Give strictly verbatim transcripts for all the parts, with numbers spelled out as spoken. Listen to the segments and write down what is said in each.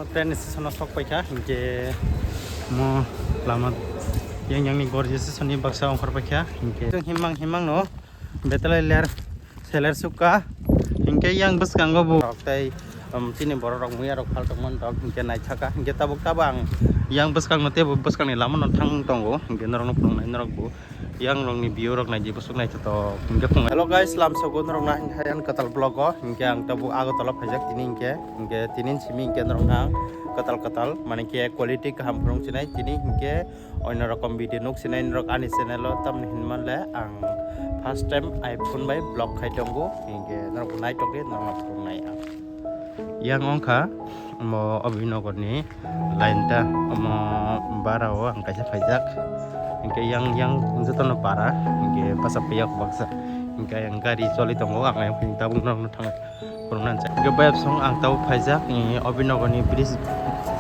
Train station o sok paikha, hinkhe mo lama yang yang ni gorji station ni baksa ongkhor paikha, hinkhe himmang himmang no betelai ler seler sukha, hinkhe yang bwskango bo rok tei, um, chini borok rok muya rok phal tongmani rok hinkhe naithaka, hinkhe tabuk tabuk ang yang bwskango tei bo bwskangni lama no thang tongo, hinkhe norok no phunuknai norok bo. Yang rokni view rok naidi bwswk naithotok hinkhe phunuknai. Hello guys, lamsogo norok na hinkhe ang kwtal vlog o hinkhe ang tabuk Agartala phaijak tini hinkhe, hinkhe tini simi hinkhe norok na ang kwtal kwtal mane khe quality kaham phunuk sinai tini hinkhe onno rokom video nuk sinai norok ani channel o tamni hinmale ang first time iPhone bai vlog khai tongo hinkhe norok naitokdi norok phunuknai ang. Yang wngkha omo Abhinagarni line ta, omo bara o ang kaisa phaijak. Hinkhe yang, yang jotono para, hinkhe bachapya baksa. Hinkhe ang gari choli tongo, ang ayang phai tabuk norokno thang phunukna hinsa. Hinkhe bayapsong ang tabuk phaijak, eh, Abhinagarni bridge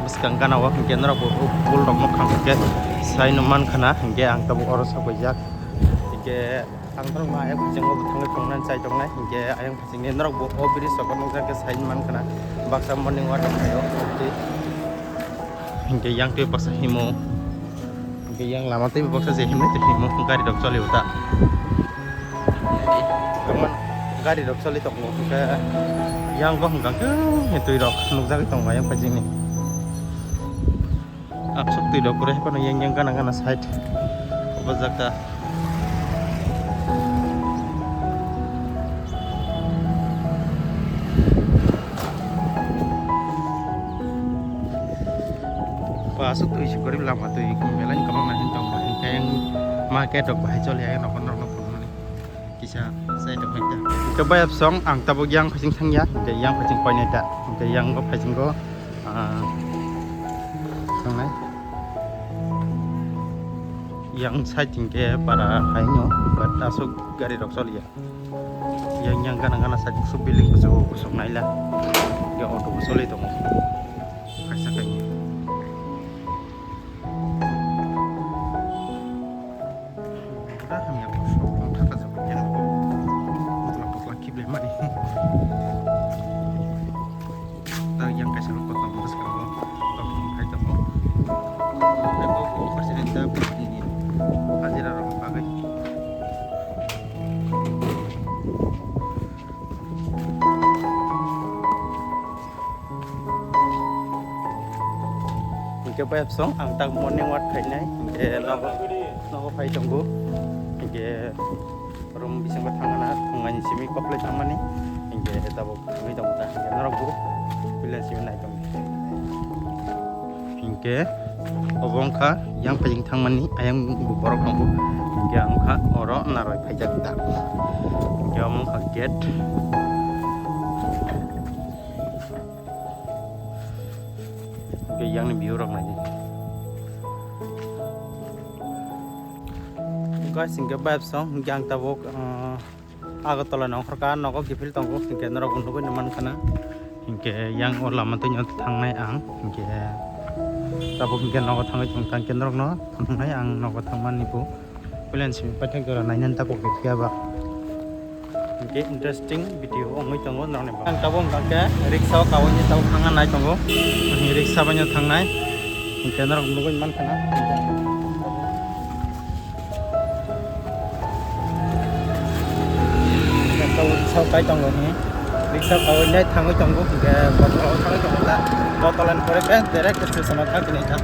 bwskang gana o, hinkhe norok bo pool rok mwkhang hinkhe saino mankha na, hinkhe ang tabuk oro sok paijak. Hinkhe Ang norokno ayang phaijingo bo thangwi tongnani chai tongnai, hinkhe ayang phaijingni norok bo o bridge rokno nukjak khe sai mankha na baksa morning walk rok khaio. Hinkhe yang twi baksa himo, hinkhe yang lama twi baksa je himnai twi himo gari rok choli o ta. Gari rok choli tongo, hinkhe yang bo hwnkha khe twi rok nukjagwi tongo ayang phaijingni. Aswk twi rok kwrwi haphano yang yang gana gana side o bwsajak ta. Ba aswk twi si kwrwi lama twi belai kwbangma hin tongo hinkhe yang market rok bahai choli ya nokol norok no phunukmani. Kisa side o khaikha. Hinkhe bayapsong ang tabuk yang phaising thangya, hinkhe yang phaising koinai ta, hinkhe yang bo phaisingo, ah, thangnai. Yang side hinkhe para haino, but aswk gari rok choliya. Yang, yang gana gana side kusuk building kuchuk kusuk naila. Hinkhe auto bo choli tongo. Kaisa kainwi. Pura hamya kosok, wng thaka jagwi yang kok. Putla putla khible mani. Ta yang kaisa rok kotom bwskango, kotom khai tongo. Abo president ta bini hajira rok bagwi. Hinkhe bayapsong ang tak morning walk khainai, hinkhe nogo, nogo phai tongo, hinkhe room bisingo thangna thangmani simi koplai thangmani, hinkhe tabuk thangwi tongo ta, hinkhe norok bo pillar simi nai tongo. Hinkhe obo wngkha yang phaijing thangmani ayang bo borok tongo, hinkhe ang wngkha oro narwk phaijak ta, hinkhe omo wngkha gate. Hinkhe yang ni view rok naidi. Guys, hinkhe bayapsong, hinkhe ang tabuk, ah, Agartala ni ongkhorka nogo kiphil tongo, hinkhe norok bo nugwi mankha na. Hinkhe yang o lama twi thangnai ang, hinkhe tabuk hinkhe nogo thangwi tongkha, hinkhe norokno phunuknai ang nogo thangmani bo. Puila simi paithak jora nainani tabuk rikya ba. Hinkhe interesting video wngwi tongo norokni bagwi. Ang tabuk hwnkha khe riksha o kaui tabuk thangna nai tongo. Riksha bai no thangnai. Hinkhe norok nugwi mankha na. Tabuk riksha o kai tongo hini. Riksha kaui nai thangwi tongo. Hinkhe bottle o thangwi tongo ta. Bottle ni pore khe direct station o thang tini ta.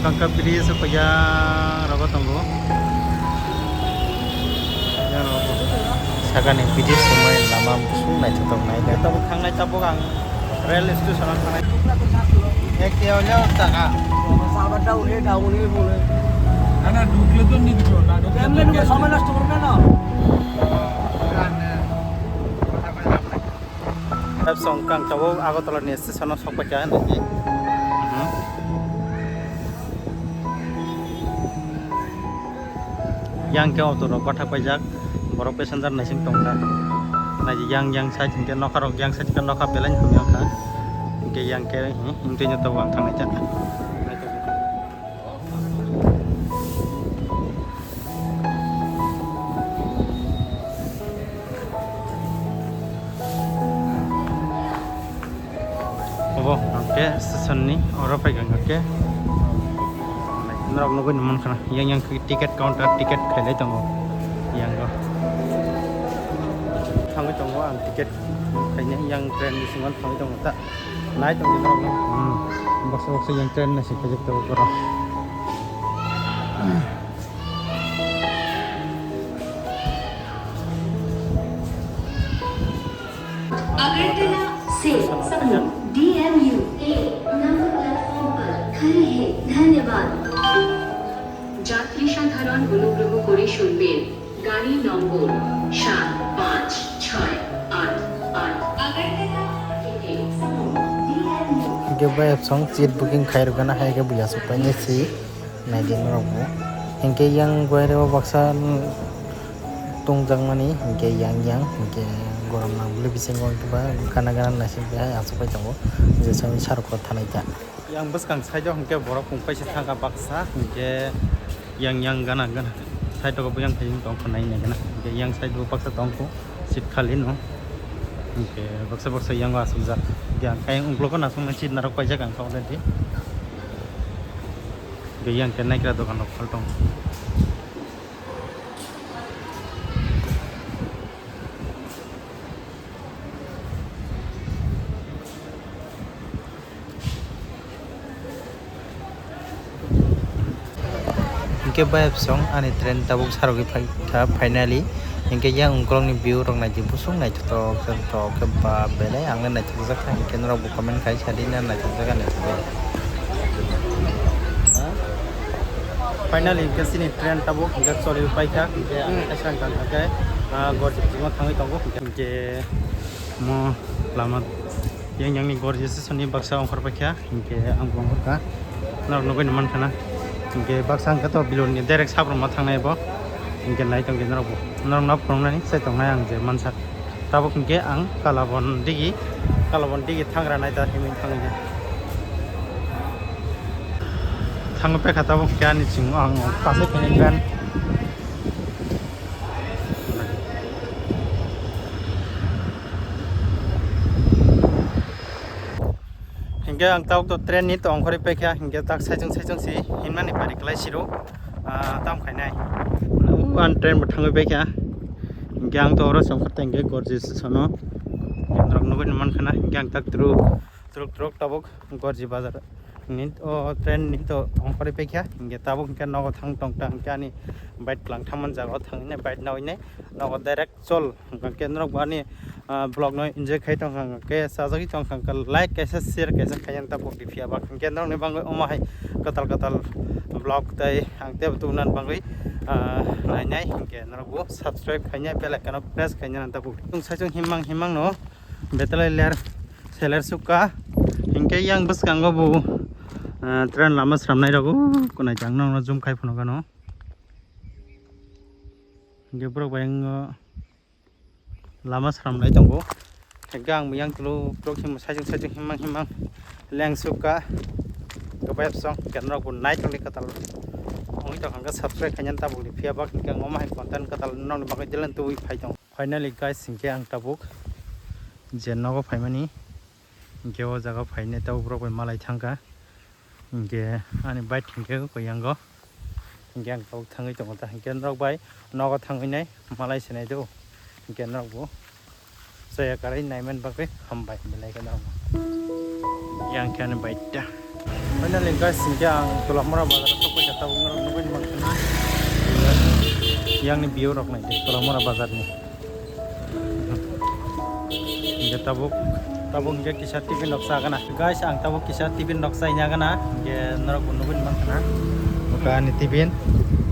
Tangka bridge paya rogo tongo. Yang rogo. Sakani bridge sumai lama busung naithotok nai. Tabuk thangnai tabuk ang rail station o thangnai. Ek ke olya jaga. Ana dukle to nitro na. Emne nukle samay nasto korbe na. Song kang tabuk Agartala ni station o sok paikha hinwi. Mhm. Yang khe auto rok bathak paijak, borok passenger naising tongkha. Naidi yang yang side hinkhe nokha rok yang side hinkhe nokha belai hamya wngkha. Hinkhe yang khe, hmm, hinkhe tabuk ang thangnai ta. Obo hwnkhe station ni oro phaikha hwnkhe norok nugwi mankha yang yang khe ticket counter ticket khailai tongo yang o thangwi tongo ang ticket khainai yang train bisingo thangwi tongo ta nai tongdi norok no baksa baksa yang train naising khaijak tongo borok. Agartala সে সমুহ ডিএমইউ এ নম্বর প্ল্যাটফর্ম পর খড়ে হ্যায়। ধন্যবাদ। যাত্রী সাধারণ অনুগ্রহ করে শুনবেন, গাড়ি নম্বর সাত পাঁচ ছয় আট আট। আগরতলা সে সমুহ DMU. Hinkhe bai apsong seat booking khairok gana hai khe buya sok painai si. Naidi norok bo. Hinkhe yang guaireo baksa tongjakmani hinkhe yang yang hinkhe gorom nang bwlwi bisingo hinkhe ba gana gana naising hai aswk pai tongo jesani sarok thanai ta. Yang bwskang side o hinkhe borok mung kaisa thangkha baksa hinkhe yang yang gana gana side o bo yang phai tongkha nai nai gana hinkhe yang side o baksa tongkho seat khali no hinkhe baksa baksa yang o aswkjak hinkhe ang khe yang uklogo nasuknai seat narwk paijak ang khe already. Hinkhe yang khe naikra dokan rok phal tongo. Hinkhe bayapsong ani train tabuk sarogwi phaikha finally. Hinkhe yang ukolokni view rok naidi busuk naithotok khe ba belai ang le naithokjak kha hinkhe norok bo comment khai sadi na naithokjak na naithokjak. Finally hinkhe chini train tabuk hinkhe choli paikha hinkhe ang kaisa wngkha hinkhe gorjik jimo thangwi tongo hinkhe mo lama yang yang ni gorjik sesoni baksa ongkhor paikha. Hinkhe ang bo wngkha norok nugwi mankha na hinkhe baksa hwnkhe to bilon ni direct sabruma thangnai bo hinkhe nai tongdi norok bo norok no phunuknani sai tongnai ang je mansa tabuk hinkhe ang kalabon digi kalabon digi thangra nai ta himwi thangwi thangwi paikha tabuk hinkhe ani chwng ang pasai khaini gan. Hinkhe ang tabuk to train ni tong khorwi paikha hinkhe tak saichung saichung si hinmani pari kwlai siro tam khainai. Ang train bo thangwi paikha hinkhe ang to oro songkha tengkhe gorji sono norok nugwi mankha na hinkhe ang tak truk truk truk tabuk gorji bazar ni o train ni to ongkhorwi paikha hinkhe tabuk hinkhe nogo thang tongta hinkhe ani bike kwlangtham man jaga o thangwi nai bike nawi nai nogo direct chol hinkhe norok bo ani vlog no enjoy khai tongkha hinkhe chajagwi tongkha hinkhe like kaisa share kaisa khaina ta pokdi phiya ba hinkhe norok ni bagwi omo hai kwtal kwtal vlog tei ang tebo tubuna bagwi nainai hinkhe norok bo subscribe khaina bell icon o press khaina ta pokdi. Chwng saichung himmang himmang no. Betalai ler seler sukha hinkhe yang bwskango bo train lama sramnai rogo kunai chang nang no zoom khai phunukano hinkhe borok bai wngno lama sramnai tongo hinkhe ang bo yang tulu borok saichung saichung himmang himmang leng sukha gobai absong hinkhe norok bo nai tongdi kwtal wngwi tongkha hinkhe subscribe khaina tabuk di phiya bak hinkhe ang omo hai content kwtal nokni bagwi deleng tubui phai tongo. Finally guys, hinkhe ang tabuk je nogo phaimani, hinkhe o jaga phainai tabuk borok bai malai thangkha, hinkhe ani bike hinkhe koyango, hinkhe ang tabuk thangwi tongo ta, hinkhe norok bai nogo thangwi nai malai se nai do, hinkhe norok bo chaya karwi naimani bagwi hambai belai kheno. Yang khe ani bike ta. Finally guys, hinkhe ang Tolamura bazar o sokphaikha tabuk norok nugwi mankha na. Yang ni view rok nai Tolamura bazar ni. Hinkhe tabuk tabuk hinkhe kisa tiffin rok chagana. Guys, ang tabuk kisa tiffin rok chaina gana. Hinkhe norok bo nugwi mankha na. Buka ani tiffin.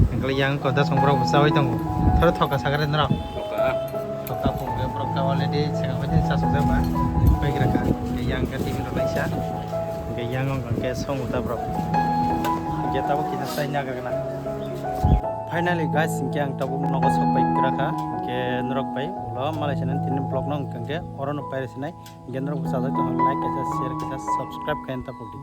Hinkhe yang koda songrok bo chawi tongo. Thoro thoka sagare norok. Thoka phunukhe borok ta already sengha hoite chasukjak ba, paigra kha. Hinkhe yang khe tiffin rok laisa. Hinkhe yang wngkha khe song uta borok. Hinkhe tabuk kisa chai nagra gana. Finally guys, hinkhe ang tabuk nogo sokpai kwrakha, hinkhe norok bai ulo malai sinai tini vlog no hinkhe oro no pairi sinai, hinkhe norok bwsajak tong like kaisa, share kaisa, subscribe khaina tapuk di.